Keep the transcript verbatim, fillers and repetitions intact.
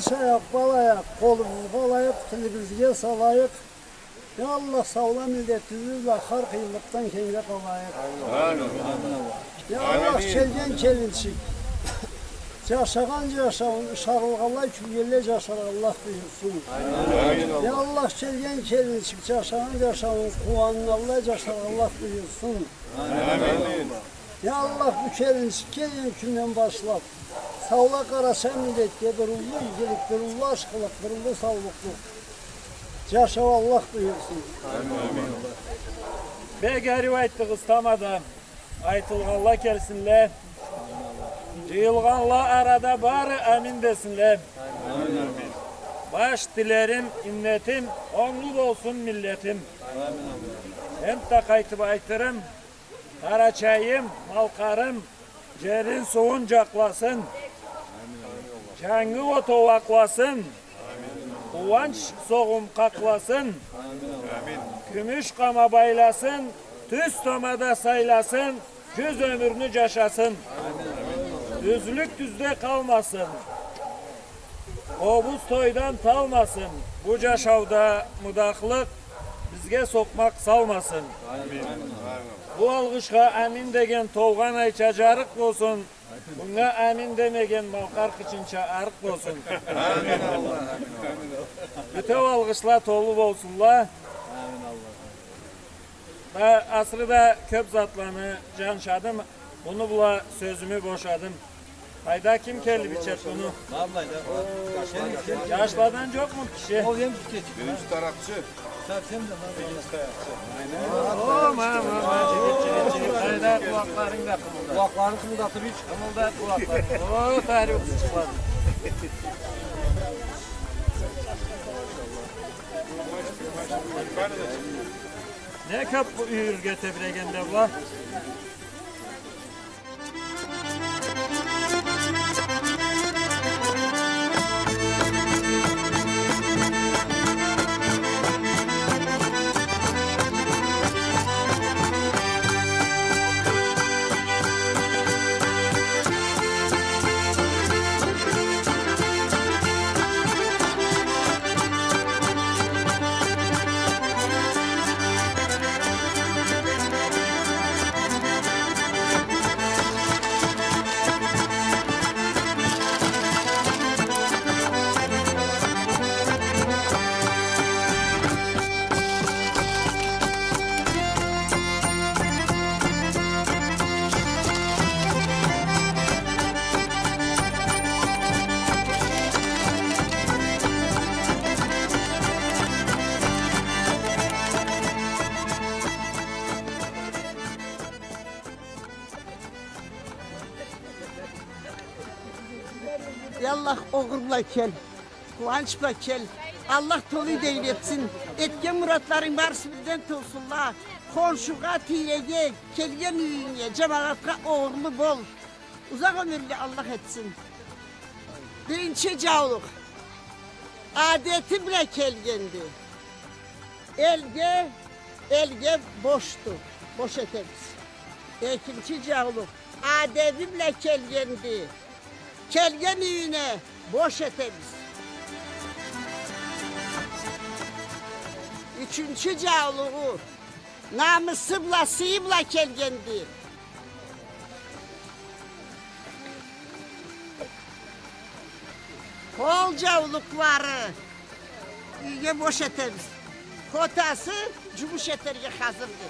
Къаршайыкъ, балайыкъ, къолубузгъа алайыкъ, тилибизге салайыкъ. Я Аллах, саулай миллетибиз бла хар къыйынлыкъдан кенгде къалайыкъ. Амин. Я Аллах, келген келинчик джашагъан джашауун ышарылгъанлай, кюлгенлей джашаргъа Аллах буюрсун. Амин. Я Аллах, келген келинчик джашагъан джашауун къууаннганлай джашаргъа Аллах буюрсун. Амин. Я Аллах, бу келинчик келген кюнден башлаб, саулай къарачай миллетге бир уллу игилик, бир уллу ашхылыкъ, бир уллу саулукълукъ джашау Аллах буюрсун. Бек ариу айтдыгъыз, тамада айтылгъанла келсинле. Джыйылгъанла арада бары амин десинле. Баш тилерим, иннетим, онглу болсун миллетим. Энтда къайтыб айтырым, Къарачайым, Малкъарым, джерин, сууун джакъласын. Джангы отоу акъласын. Къууанч согъум къакъласын. Кюмюш къама байласын. Тюз тамада сайласын. Джюз ёмюрню джашасын. Тюзлюк тюзде къалмасын. Къобуз тойдан талмасын. Бу джашауда мудахлыкъ бизге сокъмакъ салмасын. Бу алгъышха амин деген толгъан айча джарыкъ болсун. Мынга амин демеген Малкъар къычынча арыкъ болсун. Бютеу алгъышла толу болсунла. Да, асыры да кёб затланы джаншадым. Муну бла сёзюмю бошадым. Къайда, ким келиб ичед муну? Джашладан джокъму киши? Биринчи таракъчы. О, ма, ма, ма. Къайда, къулакъларынг да къымылдат. Къулакъларын къымылдатыб ич. Къымылдат къулакъларынг. О, тарих чыкълады. Не кёб юйюрге тебрегенле была? Яллах, огъур бла кел, къууанч бла кел. Аллах толу игилик этсин. Этген муратларынг барысы бирден толсунла. Хоншугъа, тийреге, келген юйюнге, джамагъатха огъурлу бол. Узакъ ёмюрлю Аллах этсин. Биринчи джаулукъ адети бла келгенди. Элге, элге бошду, бош этебиз. Экинчи джаулукъ адеби бла келгенди. Келген юйюне бош этебиз. Ючюнчю джаулугъу намысы бла, сыйы бла келгенди. Къол джаулукълары юйге бош этебиз. Хотасы джумуш этерге хазырды.